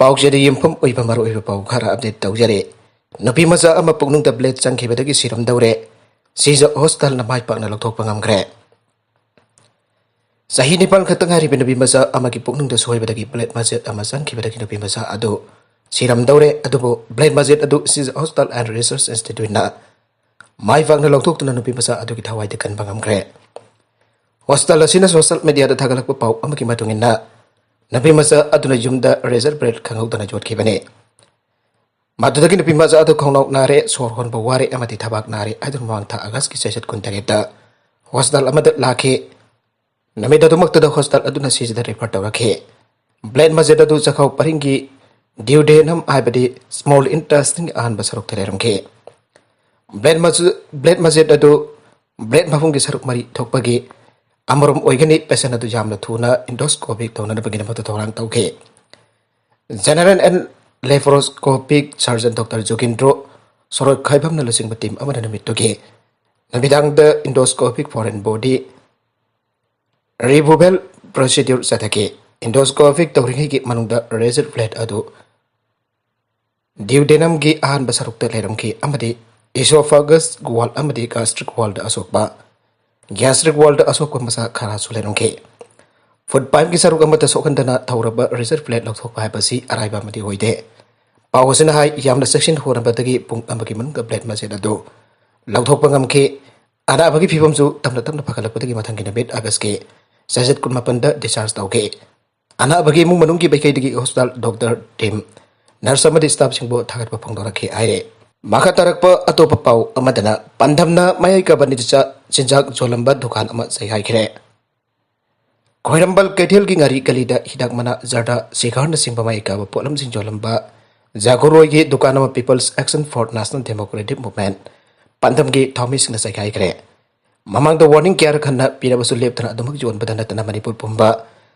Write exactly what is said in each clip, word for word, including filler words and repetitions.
ꯄꯥꯎꯆꯦꯗ ꯌꯨꯝꯐꯝ ꯑꯣꯏꯕ ꯃꯔꯨꯑꯣꯏꯕ ꯄꯥꯎ ꯈꯔ ꯑꯞꯗꯦꯠ ꯇꯧꯖꯔꯤ꯫ ꯅꯨꯄꯤ ꯃꯆꯥ ꯑꯃ ꯄꯨꯛꯅꯨꯡꯗ ꯕ꯭ꯂꯦꯗ ꯆꯪꯈꯤꯕꯗꯒꯤ ꯁꯤꯔꯝꯗꯧꯔꯦ꯫ ꯁꯤꯖ ꯍꯣꯁꯄꯤꯇꯥꯜꯅ ꯃꯥꯏ ꯄꯥꯛꯅ ꯂꯧꯊꯣꯛꯄ ꯉꯝꯈ꯭ꯔꯦ꯫ ꯆꯍꯤ ꯅꯤꯄꯥꯟ ꯈꯛꯇ ꯉꯥꯏꯔꯤꯕ ꯅꯨꯄꯤ ꯃꯆꯥ ꯑꯃꯒꯤ ꯄꯨꯛꯅꯨꯡꯗ ꯁꯣꯏꯕꯗꯒꯤ ꯕ꯭ꯂꯦꯗ ꯃꯆꯦꯠ ꯑꯃ ꯆꯪꯈꯤꯕꯗꯒꯤ ꯅꯨꯄꯤ ꯃꯆꯥ ꯑꯗꯨ ꯁꯤꯔꯝꯗꯧꯔꯦ꯫ ꯑꯗꯨꯕꯨ ꯕ꯭ꯂꯦꯗ ꯃꯆꯦꯠ ꯑꯗꯨ ꯁꯤꯖ ꯍꯣꯁꯄꯤꯇꯥꯜ ꯑꯦꯟ ꯔꯤꯁꯔꯆ ꯏꯟꯁꯇꯤꯇ꯭ꯌꯨꯠꯅ ꯃꯥꯏ ꯄꯥꯛꯅ ꯂꯧꯊꯣꯛꯇꯨꯅ ꯅꯨꯄꯤ ꯃꯆꯥ ꯑꯗꯨꯒꯤ ꯊꯋꯥꯏꯗ ꯀꯟꯕ ꯉꯝꯈ꯭ꯔꯦ꯫ ꯍꯣꯁꯄꯤꯇꯥꯜ ꯑꯁꯤꯅ ꯁꯣꯁꯤꯌꯦꯜ ꯃꯤꯗꯤꯌꯥꯗ ꯊꯥꯒꯠꯂꯛꯄ ꯄꯥꯎ ꯑꯃꯒꯤ ꯃꯇꯨꯡ ꯏꯟꯅ, ꯅꯨꯄꯤ ꯃꯆꯥ ꯑꯗꯨꯅ ꯌꯨꯝꯗ ꯔꯦꯖꯔ ꯕ꯭ꯂꯦꯗ ꯈꯪꯍꯧꯗꯅ ꯌꯣꯠꯈꯤꯕꯅꯤ꯫ ꯃꯗꯨꯗꯒꯤ ꯅꯨꯄꯤ ꯃꯆꯥ ꯑꯗꯨ ꯈꯣꯡꯅꯥꯎ ꯅꯥꯔꯦ, ꯁꯣꯔ ꯍꯣꯟꯕ ꯋꯥꯔꯦ ꯑꯃꯗꯤ ꯊꯕꯥꯛ ꯅꯥꯔꯦ ꯍꯥꯏꯗꯨꯅ ꯃꯃꯥꯡ ꯊꯥ ꯑꯥꯒꯁꯀꯤ ꯆꯩꯆꯠ ꯀꯨꯟꯇꯔꯦꯠꯇ ꯍꯣꯁꯄꯤꯇꯥꯜ ꯑꯃꯗ ꯂꯥꯛꯈꯤ꯫ ꯅꯨꯃꯤꯠ ꯑꯗꯨꯃꯛꯇꯗ ꯍꯣꯁꯄꯤꯇꯥꯜ ꯑꯗꯨꯅ ꯁꯤꯖꯗ ꯔꯤꯐꯔ ꯇꯧꯔꯛꯈꯤ꯫ ꯕ꯭ꯂꯦꯗ ꯃꯆꯦꯠ ꯑꯗꯨ ꯆꯈꯥꯎ ꯄꯔꯤꯡꯒꯤ ꯗ꯭ꯌꯨꯗꯦꯅꯝ ꯍꯥꯏꯕꯗꯤ ꯁ꯭ꯃꯣꯜ ꯏꯟꯇꯦꯁꯇꯤꯟꯒꯤ ꯑꯍꯥꯟꯕ ꯁꯔꯨꯛꯇ ꯂꯩꯔꯝꯈꯤ꯫ ꯕ꯭ꯂꯦꯗ ꯃꯆꯦ-, ꯕ꯭ꯂꯦꯗ ꯃꯆꯦꯠ ꯑꯗꯨ ꯕ꯭ꯂꯦꯗ ꯃꯄꯨꯝꯒꯤ ꯁꯔꯨꯛ ꯃꯔꯤ ꯊꯣꯛꯄꯒꯤ ꯑꯃꯔꯣꯝ ꯑꯣꯏꯒꯅꯤ꯫ ꯄꯦꯁꯦꯟ ꯑꯗꯨ ꯌꯥꯝꯅ ꯊꯨꯅ ꯏꯟꯗꯣꯁꯀꯣꯄꯤꯛ ꯇꯧꯅꯅꯕꯒꯤꯗꯃꯛꯇ ꯊꯧꯔꯥꯡ ꯇꯧꯈꯤ꯫ ꯖꯦꯅꯔꯦꯜ ꯑꯦꯟ ꯂꯦꯄ꯭ꯔꯣꯁꯀꯣꯄꯤꯛ ꯁꯔꯖꯟ ꯗꯣꯛꯇꯔ ꯖꯣꯒꯤꯟꯗ꯭ꯔꯣ ꯁꯣꯔꯣꯠ ꯈꯥꯏꯕꯝꯅ ꯂꯨꯆꯤꯡꯕ ꯇꯤꯝ ꯑꯃꯅ ꯅꯨꯃꯤꯠꯇꯨꯒꯤ ꯅꯨꯃꯤꯗꯥꯡꯗ ꯏꯟꯗꯣꯁꯀꯣꯄꯤꯛ ꯐꯣꯔꯦꯟ ꯕꯣꯗꯤ ꯔꯤꯃꯨꯚꯦꯜ ꯄ꯭ꯔꯣꯁꯤꯗ꯭ꯌꯨꯔ ꯆꯠꯊꯈꯤ꯫ ꯏꯟꯗꯣꯁꯀꯣꯄꯤꯛ ꯇꯧꯔꯤꯉꯩꯒꯤ ꯃꯅꯨꯡꯗ ꯔꯦꯖꯔ ꯕ꯭ꯂꯦꯗ ꯑꯗꯨ ꯗ꯭ꯌꯨꯗꯦꯅꯝꯒꯤ ꯑꯍꯥꯟꯕ ꯁꯔꯨꯛꯇ ꯂꯩꯔꯝꯈꯤ ꯑꯃꯗꯤ ꯏꯁꯣꯐꯥꯒꯁ ꯋꯥꯜ ꯑꯃꯗꯤ ꯒꯥꯁꯇ꯭ꯔꯤꯛ ꯋꯥꯜꯗ ꯑꯁꯣꯛꯄ, ꯒ꯭ꯌꯥꯁꯇ꯭ꯔꯤꯛ ꯋꯥꯜꯗ ꯑꯁꯣꯛꯄ ꯃꯆꯥ ꯈꯔꯁꯨ ꯂꯩꯔꯝꯈꯤ꯫ ꯐꯨꯗ ꯄꯥꯏꯞꯀꯤ ꯁꯔꯨꯛ ꯑꯃꯠꯇ ꯁꯣꯛꯍꯟꯗꯅ ꯊꯧꯔꯕ ꯔꯦꯖꯔ ꯕ꯭ꯂꯦꯗ ꯂꯧꯊꯣꯛꯄ ꯍꯥꯏꯕꯁꯤ ꯑꯔꯥꯏꯕ ꯑꯃꯗꯤ ꯑꯣꯏꯗꯦ꯫ ꯄꯥꯎ ꯑꯁꯤꯅ ꯍꯥꯏ, ꯌꯥꯝꯅ ꯆꯦꯛꯁꯤꯟ ꯍꯣꯠꯅꯕꯗꯒꯤ ꯄꯨꯡ ꯑꯃꯒꯤ ꯃꯅꯨꯡꯗ ꯕ꯭ꯂꯦꯗ ꯃꯆꯦꯠ ꯑꯗꯨ ꯂꯧꯊꯣꯛꯄ ꯉꯝꯈꯤ꯫ ꯑꯅꯥꯕꯒꯤ ꯐꯤꯕꯝꯁꯨ ꯇꯞꯅ ꯇꯞꯅ ꯐꯒꯠꯂꯛꯄꯗꯒꯤ ꯃꯊꯪꯒꯤ ꯅꯨꯃꯤꯠ ꯑꯥꯒꯁꯀꯤ ꯆꯩꯆꯠ ꯀꯨꯟꯃꯥꯄꯟꯗ ꯗꯤꯁꯆꯥꯔꯖ ꯇꯧꯈꯤ꯫ ꯑꯅꯥꯕꯒꯤ ꯏꯃꯨꯡ ꯃꯅꯨꯡꯒꯤ ꯃꯥꯏꯀꯩꯗꯒꯤ ꯍꯣꯁꯄꯤꯇꯥꯜ ꯗꯣꯛꯇꯔ, ꯇꯤꯝ, ꯅꯔꯁ ꯑꯃꯗꯤ ꯁ꯭ꯇꯥꯐꯁꯤꯡꯕꯨ ꯊꯥꯒꯠꯄ ꯐꯣꯡꯗꯣꯔꯛꯈꯤ ꯍꯥꯏꯔꯦ꯫ ꯃꯈꯥ ꯇꯥꯔꯛꯄ ꯑꯇꯣꯞꯄ ꯄꯥꯎ ꯑꯃꯗꯅ, ꯄꯥꯟꯗꯝꯅ ꯃꯌꯥꯏ ꯀꯥꯕ ꯅꯤꯆꯥ ꯆꯤꯟꯖꯥꯛ ꯌꯣꯜꯂꯝꯕ ꯗꯨꯀꯥꯟ ꯑꯃ ꯆꯩꯈꯥꯏꯈ꯭ꯔꯦ꯫ ꯈ꯭ꯋꯥꯏꯔꯝꯕꯟ ꯀꯩꯊꯦꯜꯒꯤ ꯉꯥꯔꯤ ꯒꯂꯤꯗ ꯍꯤꯗꯥꯛ ꯃꯅꯥ, ꯖꯔꯗꯥ, ꯁꯤꯒꯥꯔꯅꯆꯤꯡꯕ ꯃꯌꯥꯏ ꯀꯥꯕ ꯄꯣꯠꯂꯝꯁꯤꯡ ꯌꯣꯜꯂꯝꯕ ꯖꯥꯒꯣꯔꯣꯏꯒꯤ ꯗꯨꯀꯥꯟ ꯑꯃ People's Action for National Democratic Movement, ꯄꯥꯟꯗꯝꯒꯤ ꯊꯧꯃꯤꯁꯤꯡꯅ ꯆꯩꯈꯥꯏꯈ꯭ꯔꯦ꯫ ꯃꯃꯥꯡꯗ ꯋꯥꯔꯅꯤꯡ ꯀꯌꯥꯔꯛ ꯍꯟꯅ ꯄꯤꯔꯕꯁꯨ ꯂꯦꯞꯇꯅ ꯑꯗꯨꯃꯛ ꯌꯣꯟꯕꯗ ꯅꯠꯇꯅ ꯃꯅꯤꯄꯨꯔ ꯄꯨꯝꯕ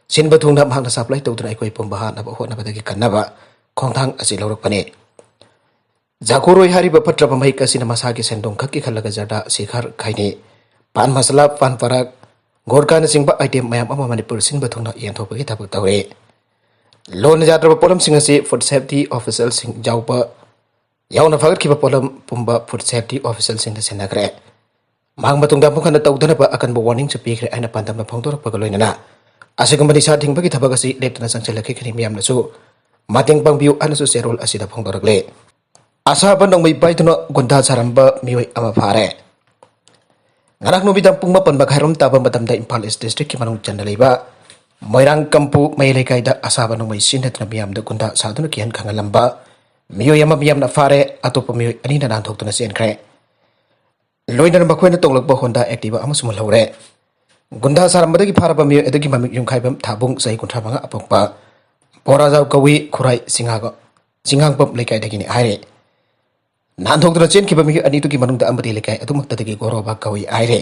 ꯁꯤꯟꯕ ꯊꯨꯡꯅ ꯃꯍꯥꯛꯅ ꯁꯄ꯭ꯂꯥꯏ ꯇꯧꯗꯨꯅ ꯑꯩꯈꯣꯏ ꯄꯨꯝꯕ ꯍꯥꯠꯅꯕ ꯍꯣꯠꯅꯕꯗꯒꯤ ꯀꯟꯅꯕ ꯈꯣꯡꯊꯥꯡ ꯑꯁꯤ ꯂꯧꯔꯛꯄꯅꯤ꯫ ꯖꯥꯒꯣꯔꯣꯏ ꯍꯥꯏꯔꯤꯕ ꯐꯠꯇ꯭ꯔꯕ ꯃꯍꯤꯛ ꯑꯁꯤꯅ ꯃꯁꯥꯒꯤ ꯁꯦꯟꯗꯣꯡ ꯈꯛꯀꯤ ꯈꯜꯂꯒ ꯖꯔꯗꯥ, ꯁꯤꯈꯥꯔ, ꯈꯩꯅꯤ, ꯄꯥꯟ ꯃꯁꯥꯂꯥ, ꯄꯥꯟ ꯄꯔꯥꯛ, ꯒꯣꯔꯀꯥꯅꯆꯤꯡꯕ ꯑꯥꯏꯇꯦꯝ ꯃꯌꯥꯝ ꯑꯃ ꯃꯅꯤꯄꯨꯔ ꯁꯤꯟꯕ ꯊꯨꯡꯅ ꯌꯦꯟꯊꯣꯛꯄꯒꯤ ꯊꯕꯛ ꯇꯧꯔꯤ꯫ ꯂꯣꯟꯅ ꯌꯥꯗ꯭ꯔꯕ ꯄꯣꯠꯂꯝꯁꯤꯡ ꯑꯁꯤ ꯐꯨꯗ ꯁꯦꯐꯇꯤ ꯑꯣꯐꯤꯁꯤꯌꯦꯜꯁꯤꯡ ꯌꯥꯎꯕ ꯌꯥꯎꯅ ꯐꯒꯠꯈꯤꯕ ꯄꯣꯠꯂꯝ ꯄꯨꯝꯕ ꯐꯨꯗ ꯁꯦꯐꯇꯤ ꯑꯣꯐꯤꯁꯤꯌꯦꯜꯁꯤꯡꯗ ꯁꯤꯟꯅꯈ꯭ꯔꯦ꯫ ꯃꯥꯡ ꯃꯇꯨꯡꯗ ꯑꯃꯨꯛ ꯍꯟꯅ ꯇꯧꯗꯅꯕ ꯑꯀꯟꯕ ꯋꯥꯔꯅꯤꯡꯁꯨ ꯄꯤꯈ꯭ꯔꯦ ꯍꯥꯏꯅ ꯄꯥꯟꯗꯝꯅ ꯐꯣꯡꯗꯣꯔꯛꯄꯒ ꯂꯣꯏꯅꯅ ꯑꯁꯤꯒꯨꯝꯕ ꯅꯤꯁꯥ ꯊꯤꯡꯕꯒꯤ ꯊꯕꯛ ꯑꯁꯤ ꯂꯦꯞꯇꯅ ꯆꯪꯁꯤꯜꯂꯛꯈꯤꯒꯅꯤ꯫ ꯃꯤꯌꯥꯝꯅꯁꯨ ꯃꯇꯦꯡ ꯄꯥꯡꯕꯤꯌꯨ ꯍꯥꯏꯅꯁꯨ ꯆꯦꯔꯣꯜ ꯑꯁꯤꯗ ꯐꯣꯡꯗꯣꯔꯛꯂꯤ꯫ ꯑꯁꯥꯕ ꯅꯣꯡꯃꯩ ꯄꯥꯏꯗꯨꯅ ꯒꯨꯟꯗꯥ ꯁꯥꯔꯝꯕ ꯃꯤꯑꯣꯏ ꯑꯃ ꯐꯥꯔꯦ꯫ ꯉꯔꯥꯡ ꯅꯨꯃꯤꯗꯥꯡ ꯄꯨꯡ ꯃꯥꯄꯟ ꯃꯈꯥꯏꯔꯣꯝ ꯇꯥꯕ ꯃꯇꯝꯗ ꯏꯝꯐꯥꯜ ꯏꯁ ꯗꯤꯁꯇ꯭ꯔꯤꯛꯀꯤ ꯃꯅꯨꯡ ꯆꯟꯅ ꯂꯩꯕ ꯃꯣꯏꯔꯥꯡ ꯀꯝꯄꯨ ꯃꯌꯥꯏ ꯂꯩꯀꯥꯏꯗ ꯑꯁꯥꯕ ꯅꯣꯡꯃꯩ ꯁꯤꯖꯤꯟꯅꯗꯨꯅ ꯃꯤꯌꯥꯝꯗ ꯒꯨꯟꯗꯥ ꯁꯥꯗꯨꯅ ꯀꯤꯍꯟ ꯈꯪꯍꯜꯂꯝꯕ ꯃꯤꯑꯣꯏ ꯑꯃ ꯃꯤꯌꯥꯝꯅ ꯐꯥꯔꯦ꯫ ꯑꯇꯣꯞꯄ ꯃꯤꯑꯣꯏ ꯑꯅꯤꯅ ꯅꯥꯟꯊꯣꯛꯇꯨꯅ ꯆꯦꯟꯈ꯭ꯔꯦ꯫ ꯂꯣꯏꯅꯅ ꯃꯈꯣꯏꯅ ꯇꯣꯡꯂꯛꯄ ꯍꯣꯟꯗꯥ ꯑꯦꯛꯇꯤꯚꯥ ꯑꯃꯁꯨ ꯃꯨꯜꯍꯧꯔꯦ꯫ ꯒꯨꯟꯗꯥ ꯁꯥꯔꯝꯕꯗꯒꯤ ꯐꯥꯔꯕ ꯃꯤꯑꯣꯏ ꯑꯗꯨꯒꯤ ꯃꯃꯤꯡ ꯌꯨꯝꯈꯥꯏꯕꯝ ꯊꯥꯕꯨꯡ, ꯆꯍꯤ ꯀꯨꯟꯊ꯭ꯔꯥ ꯃꯉꯥ, ꯑꯄꯣꯛꯄ ꯕꯣꯔꯥꯖꯥꯎ ꯀꯧꯏ, ꯈꯨꯔꯥꯏ ꯆꯤꯉꯥꯡ-, ꯆꯤꯉꯥꯡꯕꯝ ꯂꯩꯀꯥꯏꯗꯒꯤꯅꯤ ꯍꯥꯏꯔꯦ꯫ ꯅꯥꯟꯊꯣꯛꯇꯨꯅ ꯆꯦꯟꯈꯤꯕ ꯃꯤꯑꯣꯏ ꯑꯅꯤꯗꯨꯒꯤ ꯃꯅꯨꯡꯗ ꯑꯃꯗꯤ ꯂꯩꯀꯥꯏ ꯑꯗꯨꯃꯛꯇꯗꯒꯤ ꯒꯣꯔꯣꯕꯥ ꯀꯧꯏ ꯍꯥꯏꯔꯦ꯫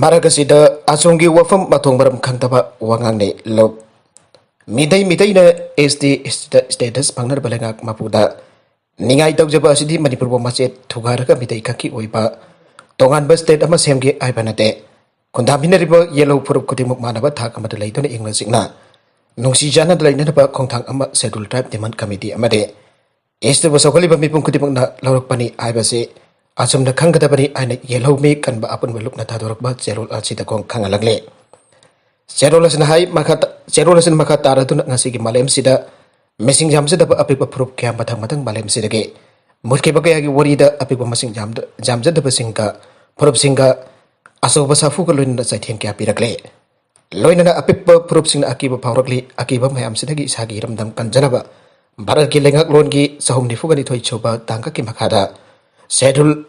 ꯃꯔꯛ ꯑꯁꯤꯗ ꯑꯁꯣꯝꯒꯤ ꯋꯥꯐꯝ ꯃꯊꯣꯡ ꯃꯔꯝ ꯈꯪꯗꯕ ꯋꯥꯉꯥꯡꯅꯩ꯫ ꯂꯧ ꯃꯤꯇꯩ ꯃꯤꯇꯩꯅ ꯑꯦꯁ ꯇꯤ ꯁ꯭ꯇꯦꯇꯁ ꯐꯪꯅꯅꯕ ꯂꯩꯉꯥꯛ ꯃꯄꯨꯗ ꯅꯤꯡꯉꯥꯏ ꯇꯧꯖꯕ ꯑꯁꯤꯗꯤ ꯃꯅꯤꯄꯨꯔꯕꯨ ꯃꯆꯦꯠ ꯊꯨꯒꯥꯏꯔꯒ ꯃꯤꯇꯩ ꯈꯛꯀꯤ ꯑꯣꯏꯕ ꯇꯣꯉꯥꯟꯕ ꯁ꯭ꯇꯦꯠ ꯑꯃ ꯁꯦꯝꯒꯦ ꯍꯥꯏꯕ ꯅꯠꯇꯦ꯫ ꯈꯨꯟꯗꯥꯃꯤꯟꯅꯔꯤꯕ ꯌꯦꯜꯍꯧ ꯐꯨꯔꯨꯞ ꯈꯨꯗꯤꯡꯃꯛ ꯃꯥꯟꯅꯕ ꯊꯥꯛ ꯑꯃꯗ ꯂꯩꯗꯨꯅ ꯏꯪꯅ ꯆꯤꯛꯅ ꯅꯨꯡꯁꯤ ꯆꯥꯟꯅꯅ ꯂꯩꯅꯅꯕ ꯈꯣꯡꯊꯥꯡ ꯑꯃ ꯁꯦꯗꯨꯜ ꯇ꯭ꯔꯥꯏꯕ ꯗꯤꯃꯥꯟ ꯀꯃꯤꯇꯤ ꯑꯃꯗꯤ ꯏꯁꯇꯕꯨ ꯁꯧꯒꯠꯂꯤꯕ ꯃꯤꯄꯨꯝ ꯈꯨꯗꯤꯡꯃꯛꯅ ꯂꯧꯔꯛꯄꯅꯤ ꯍꯥꯏꯕꯁꯤ ꯑꯆꯨꯝꯅ ꯈꯪꯒꯗꯕꯅꯤ ꯍꯥꯏꯅ ꯌꯦꯜꯍꯧ ꯃꯤ ꯀꯟꯕ ꯑꯄꯨꯟꯕ ꯂꯨꯞꯅ ꯊꯥꯗꯣꯔꯛꯄ ꯆꯦꯔꯣꯜ ꯑꯁꯤꯗ ꯈꯣꯡ ꯈꯪꯍꯜꯂꯛꯂꯤ꯫ ꯆꯦꯔꯣꯜ ꯑꯁꯤꯅ ꯍꯥꯏ ꯃꯈꯥ ꯆꯦꯔꯣꯜ ꯑꯁꯤꯅ ꯃꯈꯥ ꯇꯥꯔꯗꯨꯅ ꯉꯁꯤꯒꯤ ꯃꯥꯂꯦꯝꯁꯤꯗ ꯃꯁꯤꯡ ꯌꯥꯝꯖꯗꯕ ꯑꯄꯤꯛꯄ ꯐꯨꯔꯨꯞ ꯀꯌꯥ ꯃꯊꯪ ꯃꯊꯪ ꯃꯥꯂꯦꯝꯁꯤꯗꯒꯤ ꯃꯨꯠꯈꯤꯕ ꯀꯌꯥꯒꯤ ꯋꯥꯔꯤꯗ ꯑꯄꯤꯛꯄ ꯃꯁꯤꯡ ꯌꯥꯝꯗ-, ꯌꯥꯝꯖꯗꯕꯁꯤꯡꯒ ꯐꯨꯔꯨꯞꯁꯤꯡꯒ ꯑꯆꯧꯕ ꯁꯥꯐꯨꯒ ꯂꯣꯏꯅꯅ ꯆꯩꯊꯦꯡ ꯀꯌꯥ ꯄꯤꯔꯛꯂꯦ꯫ ꯂꯣꯏꯅꯅ ꯑꯄꯤꯛꯄ ꯐꯨꯔꯨꯞꯁꯤꯡꯅ ꯑꯀꯤꯕ ꯐꯥꯎꯔꯛꯂꯤ꯫ ꯑꯀꯤꯕ ꯃꯌꯥꯝꯁꯤꯗꯒꯤ ꯏꯁꯥꯒꯤ ꯏꯔꯝꯗꯝ ꯀꯟꯖꯅꯕ ꯚꯥꯔꯠꯀꯤ ꯂꯩꯉꯥꯛꯂꯣꯟꯒꯤ ꯆꯍꯨꯝ ꯅꯤꯐꯨꯒ ꯅꯤꯊꯣꯏ ꯁꯨꯕ ꯇꯥꯡꯀꯛꯀꯤ ꯃꯈꯥꯗ ꯁꯦꯗꯨꯜ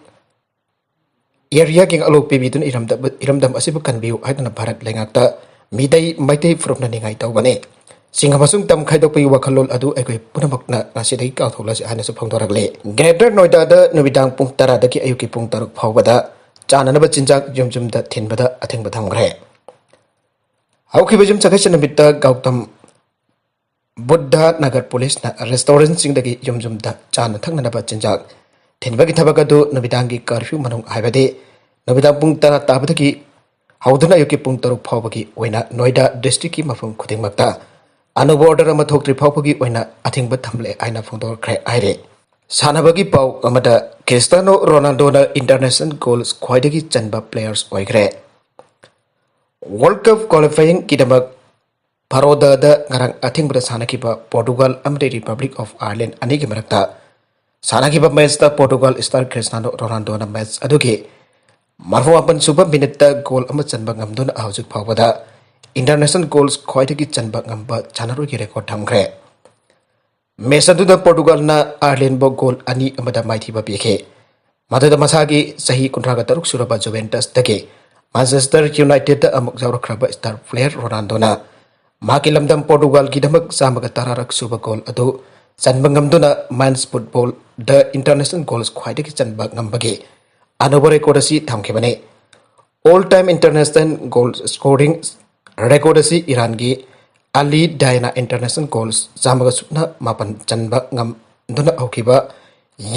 ꯑꯦꯔꯤꯌꯥꯒꯤ ꯉꯥꯛꯂꯧ ꯄꯤꯕꯤꯗꯨꯅ ꯏꯔꯝꯗꯝ, ꯏꯔꯝꯗꯝ ꯑꯁꯤꯕꯨ ꯀꯟꯕꯤꯌꯨ ꯍꯥꯏꯗꯨꯅ ꯚꯥꯔꯠ ꯂꯩꯉꯥꯛꯇ ꯃꯤꯇꯩ, ꯃꯩꯇꯩ ꯐꯨꯔꯨꯞꯅ ꯅꯤꯡꯉꯥꯏ ꯇꯧꯕꯅꯤ꯫ ꯆꯤꯡ ꯑꯃꯁꯨꯡ ꯇꯝ ꯈꯥꯏꯗꯣꯛꯄꯒꯤ ꯋꯥꯈꯜꯂꯣꯟ ꯑꯗꯨ ꯑꯩꯈꯣꯏ ꯄꯨꯝꯅꯃꯛꯅ ꯉꯁꯤꯗꯒꯤ ꯀꯥꯎꯊꯣꯛꯂꯁꯤ ꯍꯥꯏꯅꯁꯨ ꯐꯣꯡꯗꯣꯔꯛꯂꯤ꯫ ꯒ꯭ꯔꯦꯇꯔ ꯅꯣꯏꯗꯥꯗ ꯅꯨꯃꯤꯗꯥꯡ ꯄꯨꯡ ꯇꯔꯥꯗꯒꯤ ꯑꯌꯨꯛꯀꯤ ꯄꯨꯡ ꯇꯔꯨꯛ ꯐꯥꯎꯕꯗ ꯆꯥꯅꯅꯕ ꯆꯤꯟꯖꯥꯛ ꯌꯨꯝ ꯌꯨꯝꯗ ꯊꯤꯟꯕꯗ ꯑꯊꯤꯡꯕ ꯊꯝꯈ꯭ꯔꯦ꯫ ꯍꯧꯈꯤꯕ ꯌꯨꯝꯁꯀꯩꯁ ꯅꯨꯃꯤꯠꯇ ꯒꯧꯇꯝ ꯕꯨꯗꯙ ꯅꯒꯔ ꯄꯨꯂꯤꯁꯅ ꯔꯦꯁꯇꯣꯔꯦꯟꯠꯁꯤꯡꯗꯒꯤ ꯌꯨꯝ ꯌꯨꯝꯗ ꯆꯥꯅ ꯊꯛꯅꯅꯕ ꯆꯤꯟꯖꯥꯛ ꯊꯤꯟꯕꯒꯤ ꯊꯕꯛ ꯑꯗꯨ ꯅꯨꯃꯤꯗꯥꯡꯒꯤ ꯀꯔꯐ꯭ꯌꯨ ꯃꯅꯨꯡ, ꯍꯥꯏꯕꯗꯤ ꯅꯨꯃꯤꯗꯥꯡ ꯄꯨꯡ ꯇꯔꯥ ꯇꯥꯕꯗꯒꯤ ꯍꯧꯗꯨꯅ ꯑꯌꯨꯛꯀꯤ ꯄꯨꯡ ꯇꯔꯨꯛ ꯐꯥꯎꯕꯒꯤ ꯑꯣꯏꯅ ꯅꯣꯏꯗꯥ ꯗꯤꯁꯇ꯭ꯔꯤꯛꯀꯤ ꯃꯐꯝ ꯈꯨꯗꯤꯡꯃꯛꯇ ꯑꯅꯧꯕ order ꯑꯃ ꯊꯣꯛꯇ꯭ꯔꯤ ꯐꯥꯎꯕꯒꯤ ꯑꯣꯏꯅ ꯑꯊꯤꯡꯕ ꯊꯝꯂꯦ ꯍꯥꯏꯅ ꯐꯣꯡꯗꯣꯔꯛꯈ꯭ꯔꯦ ꯍꯥꯏꯔꯦ꯫ ꯁꯥꯟꯅꯕꯒꯤ ꯄꯥꯎ ꯑꯃꯗ, ꯀ꯭ꯔꯤꯁꯇꯤꯌꯥꯅꯣ ꯔꯣꯅꯥꯜꯗꯣꯅ international goals ꯈ꯭ꯋꯥꯏꯗꯒꯤ ꯆꯟꯕ players ꯑꯣꯏꯈ꯭ꯔꯦ꯫ World Cup qualifyingꯒꯤꯗꯃꯛ ꯐꯔꯣꯗꯥꯗ ꯉꯔꯥꯡ ꯑꯊꯤꯡꯕꯗ ꯁꯥꯟꯅꯈꯤꯕ ꯄꯣꯔꯇꯨꯒꯥꯜ ꯑꯃꯗꯤ Republic of Ireland ꯑꯅꯤꯒꯤ ꯃꯔꯛꯇ ꯁꯥꯟꯅꯈꯤꯕ matchꯇ ꯄꯣꯔꯇꯨꯒꯥꯜ star ꯀ꯭ꯔꯤꯁꯇꯤꯌꯥꯅꯣ ꯔꯣꯅꯥꯜꯗꯣꯅ match ꯑꯗꯨꯒꯤ ꯃꯔꯐꯨ ꯃꯥꯄꯟ ꯁꯨꯕ minuteꯇ goal ꯑꯃ ꯆꯟꯕ ꯉꯝꯗꯨꯅ ꯍꯧꯖꯤꯛ ꯐꯥꯎꯕꯗ international goals ꯈ꯭ꯋꯥꯏꯗꯒꯤ ꯆꯟꯕ ꯉꯝꯕ ꯁꯥꯟꯅꯔꯣꯏꯒꯤ record ꯊꯝꯈ꯭ꯔꯦ꯫ Match ꯑꯗꯨꯗ ꯄꯣꯔꯇꯨꯒꯥꯜꯅ Irelandꯕꯨ goal ꯑꯅꯤ ꯑꯃꯗ ꯃꯥꯏꯊꯤꯕ ꯄꯤꯈꯤ꯫ ꯃꯗꯨꯗ ꯃꯁꯥꯒꯤ ꯆꯍꯤ ꯀꯨꯟꯊ꯭ꯔꯥꯒ ꯇꯔꯨꯛ ꯁꯨꯔꯕ Juventusꯇꯒꯤ Manchester Unitedꯇ ꯑꯃꯨꯛ ꯌꯥꯎꯔꯛꯈ꯭ꯔꯕ star player ꯔꯣꯅꯥꯜꯗꯣꯅ ꯃꯍꯥꯛꯀꯤ ꯂꯝꯗꯝ ꯄꯣꯔꯇꯨꯒꯥꯜꯒꯤꯗꯃꯛ ꯆꯥꯝꯃꯒ ꯇꯔꯥꯔꯛ ꯁꯨꯕ goal ꯑꯗꯨ ꯆꯟꯕ ꯉꯝꯗꯨꯅ men's footballꯗ international goals ꯈ꯭ꯋꯥꯏꯗꯒꯤ ꯆꯟꯕ ꯉꯝꯕꯒꯤ ꯑꯅꯧꯕ record ꯑꯁꯤ ꯊꯝꯈꯤꯕꯅꯤ꯫ All time international goal scoring record ꯑꯁꯤ ꯏꯔꯥꯟꯒꯤ ꯑꯂꯤ ꯗꯥꯏꯅꯥ international goals ꯆꯥꯝꯃꯒ ꯁꯨꯞꯅ ꯃꯥꯄꯟ ꯆꯟꯕ ꯉꯝꯗꯨꯅ ꯍꯧꯈꯤꯕ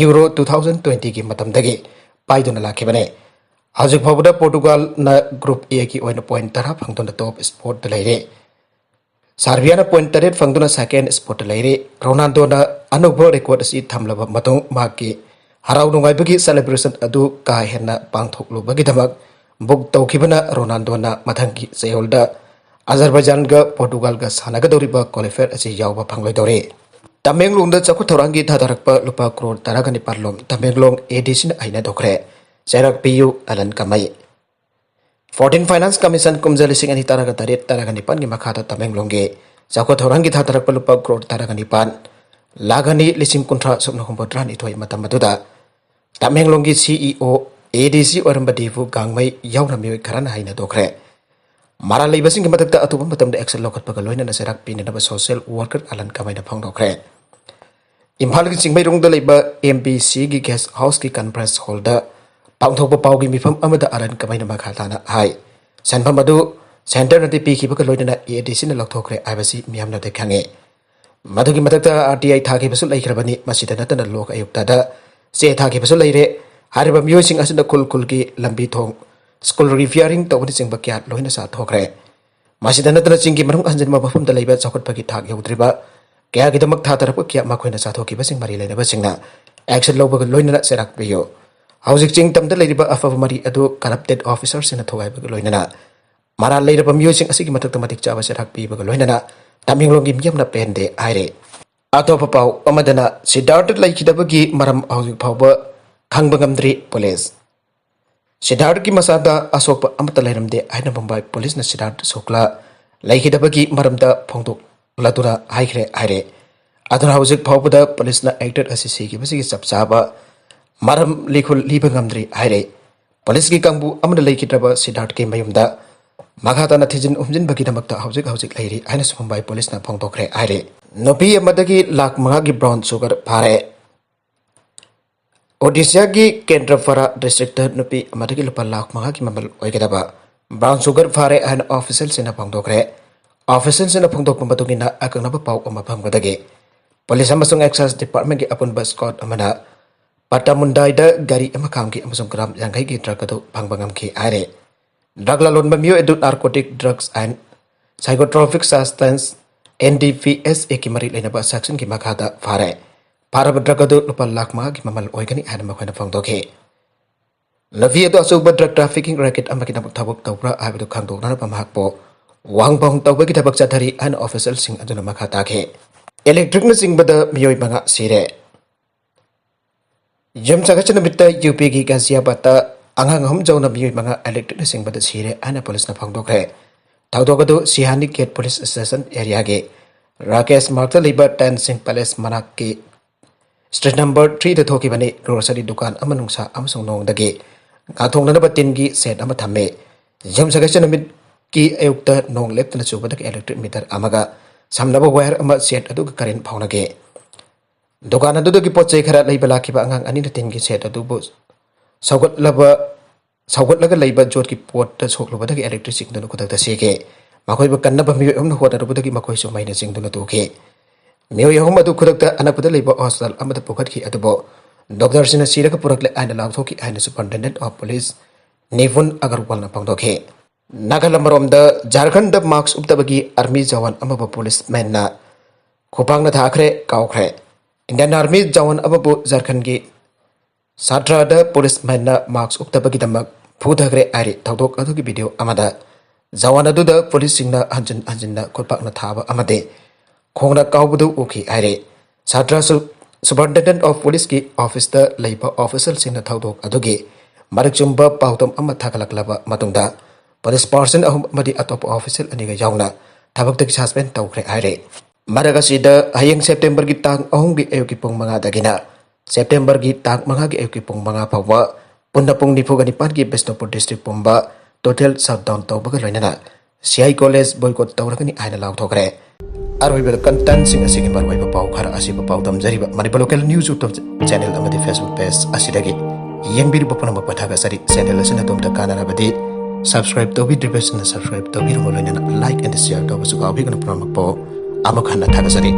Euro two thousand twentyꯒꯤ ꯃꯇꯝꯗꯒꯤ ꯄꯥꯏꯗꯨꯅ ꯂꯥꯛꯈꯤꯕꯅꯤ꯫ ꯍꯧꯖꯤꯛ ꯐꯥꯎꯕꯗ ꯄꯣꯔꯇꯨꯒꯥꯜꯅ Group Aꯒꯤ ꯑꯣꯏꯅ point ꯇꯔꯥ ꯐꯪꯗꯨꯅ top spotꯇ ꯂꯩꯔꯦ꯫ ꯁꯥꯔꯕꯤꯌꯥꯅ point ꯇꯔꯦꯠ ꯐꯪꯗꯨꯅ second spotꯇ ꯂꯩꯔꯦ꯫ ꯔꯣꯅꯥꯜꯗꯣꯅ ꯑꯅꯧꯕ record ꯑꯁꯤ ꯊꯝꯂꯕ ꯃꯇꯨꯡ ꯃꯍꯥꯛꯀꯤ ꯍꯔꯥꯎ ꯅꯨꯡꯉꯥꯏꯕꯒꯤ celebration ꯑꯗꯨ ꯀꯥ ꯍꯦꯟꯅ ꯄꯥꯡꯊꯣꯛꯂꯨꯕꯒꯤꯗꯃꯛ book ꯇꯧꯈꯤꯕꯅ ꯔꯣꯅꯥꯜꯗꯣꯅ ꯃꯊꯪꯒꯤ ꯆꯌꯣꯜꯗ ꯑꯖꯔꯕꯥꯏꯖꯥꯟꯒ ꯄꯣꯔꯇꯨꯒꯥꯜꯒ ꯁꯥꯟꯅꯒꯗꯧꯔꯤꯕ qualifier ꯑꯁꯤ ꯌꯥꯎꯕ ꯐꯪꯂꯣꯏꯗꯧꯔꯤ꯫ ꯇꯃꯦꯡꯂꯣꯡꯗ ꯆꯥꯎꯈꯠ ꯊꯧꯔꯥꯡꯒꯤ ꯊꯥꯗꯔꯛꯄ ꯂꯨꯄꯥ ꯀ꯭ꯔꯣꯔ ꯇꯔꯥꯒ ꯅꯤꯄꯥꯟ ꯂꯣꯝ ꯇꯃꯦꯡꯂꯣꯡ ADCꯅ ꯍꯩꯅꯗꯣꯛꯈ꯭ꯔꯦ꯫ ꯆꯩꯔꯥꯛ ꯄꯤꯌꯨ ꯑꯂꯟ ꯀꯃꯩ꯫ Fourteen Finance Commission ꯀꯨꯝꯖꯥ ꯂꯤꯁꯤꯡ ꯑꯅꯤ ꯇꯔꯥꯒ ꯇꯔꯦꯠ ꯇꯔꯥꯒ ꯅꯤꯄꯥꯟꯒꯤ ꯃꯈꯥꯗ ꯇꯃꯦꯡꯂꯣꯡꯒꯤ ꯆꯥꯎꯈꯠ ꯊꯧꯔꯥꯡꯒꯤ ꯊꯥꯗꯔꯛꯄ ꯂꯨꯄꯥ ꯀ꯭ꯔꯣꯔ ꯇꯔꯥꯒ ꯅꯤꯄꯥꯟ ꯂꯥꯈ ꯑꯅꯤ ꯂꯤꯁꯤꯡ ꯀꯨꯟꯊ꯭ꯔꯥ ꯁꯨꯞꯅ ꯍꯨꯝꯐꯨꯇꯔꯥ ꯅꯤꯊꯣꯏ ꯃꯇꯝ ꯑꯗꯨꯗ ꯇꯃꯦꯡꯂꯣꯡꯒꯤ CEO ADC ꯑꯣꯏꯔꯝꯕ ꯗꯤꯐꯨ ꯒꯥꯡꯃꯩ ꯌꯥꯎꯅ ꯃꯤꯑꯣꯏ ꯈꯔꯅ ꯍꯩꯅꯗꯣꯛꯈ꯭ꯔꯦ꯫ ꯃꯔꯥꯜ ꯂꯩꯕꯁꯤꯡꯒꯤ ꯃꯊꯛꯇ ꯑꯊꯨꯕ ꯃꯇꯝꯗ action ꯂꯧꯈꯠꯄꯒ ꯂꯣꯏꯅꯅ ꯆꯩꯔꯥꯛ ꯄꯤꯅꯅꯕ social worker ꯑꯂꯟ ꯀꯃꯩꯅ ꯐꯣꯡꯗꯣꯛꯈ꯭ꯔꯦ꯫ ꯏꯝꯐꯥꯜꯒꯤ ꯆꯤꯡꯃꯩꯔꯣꯡꯗ ꯂꯩꯕ MBCꯒꯤ guest houseꯀꯤ conference hallꯗ ꯄꯥꯡꯊꯣꯛꯄ ꯄꯥꯎꯒꯤ ꯃꯤꯐꯝ ꯑꯃꯗ ꯑꯂꯟ ꯀꯃꯩꯅ ꯃꯈꯥ ꯇꯥꯅ ꯍꯥꯏ, ꯁꯦꯟꯐꯝ ꯑꯗꯨ centreꯅꯗꯤ ꯄꯤꯈꯤꯕꯒ ꯂꯣꯏꯅꯅ ADCꯅ ꯂꯧꯊꯣꯛꯈ꯭ꯔꯦ ꯍꯥꯏꯕꯁꯤ ꯃꯤꯌꯥꯝꯅꯗꯤ ꯈꯪꯉꯤ꯫ ꯃꯗꯨꯒꯤ ꯃꯊꯛꯇ RTI ꯊꯥꯈꯤꯕꯁꯨ ꯂꯩꯈ꯭ꯔꯕꯅꯤ꯫ ꯃꯁꯤꯗ ꯅꯠꯇꯅ ꯂꯣꯛ ꯑꯌꯨꯛꯇꯗ ꯆꯦ ꯊꯥꯈꯤꯕꯁꯨ ꯂꯩꯔꯦ꯫ ꯍꯥꯏꯔꯤꯕ ꯃꯤꯑꯣꯏꯁꯤꯡ ꯑꯁꯤꯅ ꯈꯨꯜ ꯈꯨꯜꯒꯤ ꯂꯝꯕꯤ ꯊꯣꯡ, school repairing ꯇꯧꯕꯅꯆꯤꯡꯕ ꯀꯌꯥ ꯂꯣꯏꯅ ꯆꯥꯊꯣꯛꯈ꯭ꯔꯦ꯫ ꯃꯁꯤꯗ ꯅꯠꯇꯅ ꯆꯤꯡꯒꯤ ꯃꯅꯨꯡ ꯍꯟꯖꯤꯟꯕ ꯃꯐꯝꯗ ꯂꯩꯕ ꯆꯥꯎꯈꯠꯄꯒꯤ ꯊꯥꯛ ꯌꯧꯗ꯭ꯔꯤꯕ ꯀꯌꯥꯒꯤꯗꯃꯛ ꯊꯥ ꯇꯔꯨꯛ ꯀꯌꯥ ꯃꯈꯣꯏꯅ ꯆꯥꯊꯣꯛꯈꯤꯕꯁꯤꯡ ꯃꯔꯤ ꯂꯩꯅꯕꯁꯤꯡꯅ action ꯂꯧꯕꯒ ꯂꯣꯏꯅꯅ ꯆꯩꯔꯥꯛ ꯄꯤꯌꯨ꯫ ꯍꯧꯖꯤꯛ ꯆꯤꯡ ꯇꯝꯗ ꯂꯩꯔꯤꯕ ꯑꯐꯕ ꯃꯔꯤ ꯑꯗꯨ corrupted officerꯁꯤꯡꯅ ꯊꯨꯒꯥꯏꯕꯒ ꯂꯣꯏꯅꯅ ꯃꯔꯥꯜ ꯂꯩꯔꯕ ꯃꯤꯑꯣꯏꯁꯤꯡ ꯑꯁꯤꯒꯤ ꯃꯊꯛꯇ ꯃꯇꯤꯛ ꯆꯥꯕ ꯆꯩꯔꯥꯛ ꯄꯤꯕꯒ ꯂꯣꯏꯅꯅ ꯇꯃꯦꯡꯂꯣꯡꯒꯤ ꯃꯤꯌꯥꯝꯅ ꯄꯦꯟꯗꯦ ꯍꯥꯏꯔꯦ꯫ ꯑꯇꯣꯞꯄ ꯄꯥꯎ ꯑꯃꯗꯅ ꯁꯤꯗꯥꯔꯊ ꯂꯩꯈꯤꯗꯕꯒꯤ ꯃꯔꯝ ꯍꯧꯖꯤꯛ ꯐꯥꯎꯕ ꯈꯪꯕ ꯉꯝꯗ꯭ꯔꯤ ꯄꯨꯂꯤꯁ꯫ ꯁꯤꯗꯥꯔꯊꯀꯤ ꯃꯁꯥꯗ ꯑꯁꯣꯛꯄ ꯑꯃꯠꯇ ꯂꯩꯔꯝꯗꯦ ꯍꯥꯏꯅ ꯃꯨꯝꯕꯥꯏ ꯄꯨꯂꯤꯁꯅ ꯁꯤꯗꯥꯔꯊ ꯁꯨꯛꯂꯥ ꯂꯩꯈꯤꯗꯕꯒꯤ ꯃꯔꯝꯗ ꯐꯣꯡꯗꯣꯛꯂꯗꯨꯅ ꯍꯥꯏꯈ꯭ꯔꯦ ꯍꯥꯏꯔꯦ꯫ ꯑꯗꯨꯅ ꯍꯧꯖꯤꯛ ꯐꯥꯎꯕꯗ ꯄꯨꯂꯤꯁꯅ actor ꯑꯁꯤ ꯁꯤꯈꯤꯕꯁꯤꯒꯤ ꯆꯞ ꯆꯥꯕ ꯃꯔꯝ ꯂꯤꯈꯨꯜ ꯂꯤꯕ ꯉꯝꯗ꯭ꯔꯤ ꯍꯥꯏꯔꯦ꯫ ꯄꯨꯂꯤꯁꯀꯤ ꯀꯥꯡꯕꯨ ꯑꯃꯅ ꯂꯩꯈꯤꯗ꯭ꯔꯕ ꯁꯤꯗꯥꯔꯊꯀꯤ ꯃꯌꯨꯝꯗ ꯃꯈꯥ ꯇꯥꯅ ꯊꯤꯖꯤꯟ ꯍꯨꯝꯖꯤꯟꯕꯒꯤꯗꯃꯛꯇ ꯍꯧꯖꯤꯛ ꯍꯧꯖꯤꯛ ꯂꯩꯔꯤ ꯍꯥꯏꯅꯁꯨ ꯃꯨꯝꯕꯥꯏ ꯄꯨꯂꯤꯁꯅ ꯐꯣꯡꯗꯣꯛꯈ꯭ꯔꯦ ꯍꯥꯏꯔꯦ꯫ ꯅꯨꯄꯤ ꯑꯃꯗꯒꯤ ꯂꯥꯈ ꯃꯉꯥꯒꯤ brown sugar ꯐꯥꯔꯦ꯫ ꯑꯣꯗꯤꯁꯥꯒꯤ ꯀꯦꯟꯗ꯭ꯔꯄꯥꯔꯥ districtꯇ ꯅꯨꯄꯤ ꯑꯃꯗꯒꯤ ꯂꯨꯄꯥ ꯂꯥꯈ ꯃꯉꯥꯒꯤ ꯃꯃꯜ ꯑꯣꯏꯒꯗꯕ brown sugar ꯐꯥꯔꯦ ꯍꯥꯏꯅ officialꯁꯤꯡꯅ ꯐꯣꯡꯗꯣꯛꯈ꯭ꯔꯦ꯫ Officialꯁꯤꯡꯅ ꯐꯣꯡꯗꯣꯛꯄ ꯃꯇꯨꯡ ꯏꯟꯅ ꯑꯀꯛꯅꯕ ꯄꯥꯎ ꯑꯃ ꯐꯪꯕꯗꯒꯤ ꯄꯨꯂꯤꯁ ꯑꯃꯁꯨꯡ excise departmentꯀꯤ ꯑꯄꯨꯟꯕ squad ꯑꯃꯅ ꯄꯇꯥꯃꯨꯟꯗꯥꯏꯗ ꯒꯥꯔꯤ ꯑꯃ ꯈꯥꯝꯈꯤ ꯑꯃꯁꯨꯡ gram ꯌꯥꯡꯈꯩꯒꯤ drug ꯑꯗꯨ ꯐꯪꯕ ꯉꯝꯈꯤ ꯍꯥꯏꯔꯦ꯫ Drug ꯂꯂꯣꯟꯕ ꯃꯤꯑꯣꯏ ꯑꯗꯨ Narcotic Drugs and Psychotropic Substance, NDPSAꯒꯤ ꯃꯔꯤ ꯂꯩꯅꯕ sectionꯒꯤ ꯃꯈꯥꯗ ꯐꯥꯔꯦ꯫ ꯐꯥꯔꯕ drug ꯑꯗꯨ ꯂꯨꯄꯥ ꯂꯥꯈ ꯃꯉꯥꯒꯤ ꯃꯃꯜ ꯑꯣꯏꯒꯅꯤ ꯍꯥꯏꯅ ꯃꯈꯣꯏꯅ ꯐꯣꯡꯗꯣꯛꯈꯤ꯫ ꯅꯨꯄꯤ ꯑꯗꯨ ꯑꯆꯧꯕ drug trafficking racket ꯑꯃꯒꯤꯗꯃꯛ ꯊꯕꯛ ꯇꯧꯕ꯭ꯔꯥ ꯍꯥꯏꯕꯗꯨ ꯈꯪꯗꯣꯛꯅꯅꯕ ꯃꯍꯥꯛꯄꯨ ꯋꯥꯍꯪ ꯄꯥꯎꯍꯪ ꯇꯧꯕꯒꯤ ꯊꯕꯛ ꯆꯠꯊꯔꯤ ꯍꯥꯏꯅ officialꯁꯤꯡ ꯑꯗꯨꯅ ꯃꯈꯥ ꯇꯥꯈꯤ꯫ Electricꯅ ꯆꯤꯡꯕꯗ ꯃꯤꯑꯣꯏ ꯃꯉꯥ ꯁꯤꯔꯦ꯫ ꯌꯨꯝꯁꯀꯩꯁ ꯅꯨꯃꯤꯠꯇ UPꯒꯤ ꯒꯥꯖꯤꯌꯥꯕꯥꯗꯇ ꯑꯉꯥꯡ ꯑꯍꯨꯝ ꯌꯥꯎꯅ ꯃꯤꯑꯣꯏ ꯃꯉꯥ electricꯅ ꯆꯤꯡꯕꯗ ꯁꯤꯔꯦ ꯍꯥꯏꯅ ꯄꯨꯂꯤꯁꯅ ꯐꯣꯡꯗꯣꯛꯈ꯭ꯔꯦ꯫ ꯊꯧꯗꯣꯛ ꯑꯗꯨ ꯁꯤꯍꯥꯅꯤ ꯒꯦꯠ ꯄꯨꯂꯤꯁ ꯁ꯭ꯇꯦꯁꯟ ꯑꯦꯔꯤꯌꯥꯒꯤ ꯔꯥꯀꯦꯁ ꯃꯥꯔꯛꯇ ꯂꯩꯕ ꯇꯦꯟ ꯁꯤꯡ ꯄꯦꯂꯦꯁ ꯃꯅꯥꯛꯀꯤ street number threeꯗ ꯊꯣꯛꯈꯤꯕꯅꯤ꯫ Grocery ꯗꯨꯀꯥꯟ ꯑꯃ ꯅꯨꯡꯁꯥ ꯑꯃꯁꯨꯡ ꯅꯣꯡꯗꯒꯤ ꯉꯥꯛꯊꯣꯛꯅꯅꯕ ꯇꯤꯟꯒꯤ shed ꯑꯃ ꯊꯝꯃꯤ꯫ ꯌꯨꯝꯁꯀꯩꯁ ꯅꯨꯃꯤꯠꯀꯤ ꯑꯌꯨꯛꯇ ꯅꯣꯡ ꯂꯦꯞꯇꯅ ꯆꯨꯕꯗꯒꯤ electric meter ꯑꯃꯒ ꯁꯝꯅꯕ wire ꯑꯃ shed ꯑꯗꯨꯒ current ꯐꯥꯎꯅꯈꯤ꯫ ꯗꯨꯀꯥꯟ ꯑꯗꯨꯗꯒꯤ ꯄꯣꯠ ꯆꯩ ꯈꯔ ꯂꯩꯕ ꯂꯥꯛꯈꯤꯕ ꯑꯉꯥꯡ ꯑꯅꯤꯅ ꯇꯤꯟꯒꯤ shed ꯑꯗꯨꯕꯨ ꯁꯧꯒꯠꯂꯕ, ꯁꯧꯒꯠꯂꯒ ꯂꯩꯕ ꯌꯣꯠꯀꯤ ꯄꯣꯠꯇ ꯁꯣꯛꯂꯨꯕꯗꯒꯤ electric ꯆꯤꯡꯗꯨꯅ ꯈꯨꯗꯛꯇ ꯁꯤꯈꯤ꯫ ꯃꯈꯣꯏꯕꯨ ꯀꯟꯅꯕ ꯃꯤꯑꯣꯏ ꯑꯍꯨꯝꯅ ꯍꯣꯠꯅꯔꯨꯕꯗꯒꯤ ꯃꯈꯣꯏꯁꯨ ꯃꯩꯅ ꯆꯤꯡꯗꯨꯅ ꯇꯨꯈꯤ꯫ ꯃꯤꯑꯣꯏ ꯑꯍꯨꯝ ꯑꯗꯨ ꯈꯨꯗꯛꯇ ꯑꯅꯛꯄꯗ ꯂꯩꯕ hospital ꯑꯃꯗ ꯄꯨꯈꯠꯈꯤ, ꯑꯗꯨꯕꯨ doctorꯁꯤꯡꯅ ꯁꯤꯔꯒ ꯄꯨꯔꯛꯂꯦ ꯍꯥꯏꯅ ꯂꯥꯎꯊꯣꯛꯈꯤ ꯍꯥꯏꯅ Superintendent of Police ꯅꯤꯄꯨꯟ ꯑꯒꯔꯋꯥꯜꯅ ꯐꯣꯡꯗꯣꯛꯈꯤ꯫ ꯅꯥꯒꯥꯂꯝ ꯑꯃꯔꯣꯝꯗ ꯖꯥꯔꯈꯟꯗ ꯃꯥꯛꯁ ꯎꯞꯇꯕꯒꯤ ꯑꯥꯔꯃꯤ ꯖꯋꯥꯟ ꯑꯃꯕꯨ ꯄꯨꯂꯤꯁꯃꯦꯟꯅ ꯈꯨꯄꯥꯛꯅ ꯊꯥꯈ꯭ꯔꯦ, ꯀꯥꯎꯈ꯭ꯔꯦ꯫ ꯏꯟꯗꯤꯌꯟ ꯑꯥꯔꯃꯤ ꯖꯋꯥꯟ ꯑꯃꯕꯨ ꯖꯥꯔꯈꯟꯒꯤ ꯁꯥꯇ꯭ꯔꯗ ꯄꯨꯂꯤꯁꯃꯦꯟꯅ ꯃꯥꯛꯁ ꯎꯞꯇꯕꯒꯤꯗꯃꯛ ꯐꯨꯊꯈ꯭ꯔꯦ ꯍꯥꯏꯔꯤ꯫ ꯊꯧꯗꯣꯛ ꯑꯗꯨꯒꯤ ꯚꯤꯗꯤꯑꯣ ꯑꯃꯗ ꯖꯋꯥꯟ ꯑꯗꯨꯗ ꯄꯨꯂꯤꯁꯁꯤꯡꯅ ꯍꯟꯖꯤꯟ ꯍꯟꯖꯤꯟꯅ ꯈꯨꯠꯄꯥꯛꯅ ꯊꯥꯕ ꯑꯃꯗꯤ ꯈꯣꯡꯅ ꯀꯥꯎꯕꯗꯨ ꯎꯈꯤ ꯍꯥꯏꯔꯤ꯫ ꯁꯥꯇ꯭ꯔ ꯁꯨ-, Superintendent of Policeꯀꯤ ꯑꯣꯐꯤꯁꯇ ꯂꯩꯕ ꯑꯣꯐꯤꯁꯤꯌꯦꯜꯁꯤꯡꯅ ꯊꯧꯗꯣꯛ ꯑꯗꯨꯒꯤ ꯃꯔꯤꯛ ꯆꯨꯝꯕ ꯄꯥꯎꯗꯝ ꯑꯃ ꯊꯥꯒꯠꯂꯛꯂꯕ ꯃꯇꯨꯡꯗ ꯄꯨꯂꯤꯁ ꯄꯥꯔꯁꯟ ꯑꯍꯨꯝ ꯑꯃꯗꯤ ꯑꯇꯣꯞꯄ ꯑꯣꯐꯤꯁꯤꯌꯦꯜ ꯑꯅꯤꯒ ꯌꯥꯎꯅ ꯊꯕꯛꯇꯒꯤ ꯁꯁꯄꯦꯟ ꯇꯧꯈ꯭ꯔꯦ ꯍꯥꯏꯔꯤ꯫ ꯃꯔꯛ ꯑꯁꯤꯗ ꯍꯌꯦꯡ ꯁꯦꯞꯇꯦꯝꯕꯔꯒꯤ ꯇꯥꯡ ꯑꯍꯨꯝꯒꯤ ꯑꯌꯨꯛꯀꯤ ꯄꯨꯡ ꯃꯉꯥꯗꯒꯤꯅ ꯁꯦꯞꯇꯦꯝꯕꯔꯒꯤ ꯇꯥꯡ ꯃꯉꯥꯒꯤ ꯑꯌꯨꯛꯀꯤ ꯄꯨꯡ ꯃꯉꯥ ꯐꯥꯎꯕ ꯄꯨꯟꯅ ꯄꯨꯡ ꯅꯤꯐꯨꯒ ꯅꯤꯄꯥꯟꯒꯤ ꯕꯤꯁꯅꯨꯄꯨꯔ ꯗꯤꯁꯇ꯭ꯔꯤꯛ ꯄꯨꯝꯕ ꯇꯣꯇꯦꯜ ꯁꯠꯗꯥꯎꯟ ꯇꯧꯕꯒ ꯂꯣꯏꯅꯅ ꯁꯤ ꯑꯥꯏ ꯀꯣꯂꯦꯖ ꯕꯣꯏꯀꯣꯠ ꯇꯧꯔꯒꯅꯤ ꯍꯥꯏꯅ ꯂꯥꯎꯊꯣꯛꯈ꯭ꯔꯦ꯫ ꯑꯔꯣꯏꯕꯗ ꯀꯟꯇꯦꯟꯁꯤꯡ ꯑꯁꯤꯒꯤ ꯃꯔꯨꯑꯣꯏꯕ ꯄꯥꯎ ꯈꯔ ꯑꯁꯤꯕꯨ ꯄꯥꯎꯗꯝꯖꯔꯤꯕ Manipur local news YouTube channel ꯑꯃꯗꯤ ꯐꯦꯁꯕꯨꯛ ꯄꯦꯖ ꯑꯁꯤꯗꯒꯤ ꯌꯦꯡꯕꯤꯔꯤꯕ ꯄꯨꯝꯅꯃꯛꯄꯨ ꯊꯥꯒꯠꯆꯔꯤ꯫ ꯆꯦꯅꯦꯜ ꯑꯁꯤꯅ ꯑꯗꯣꯝꯗ ꯀꯥꯟꯅꯔꯕꯗꯤ ꯁꯕꯁꯀ꯭ꯔꯥꯏꯕ ꯇꯧꯕꯤꯗ꯭ꯔꯤꯕꯁꯤꯡꯅ ꯁꯕꯁꯀ꯭ꯔꯥꯏꯕ ꯇꯧꯕꯤꯔꯕ ꯂꯣꯏꯅꯅ ꯂꯥꯏꯛ ꯑꯦꯟ ꯁꯤꯌꯔ ꯇꯧꯕꯁꯨ ꯀꯥꯎꯕꯤꯒꯅꯨ꯫ ꯄꯨꯝꯅꯃꯛꯄꯨ ꯑꯃꯨꯛ ꯍꯟꯅ ꯊꯥꯒꯠꯆꯔꯤ꯫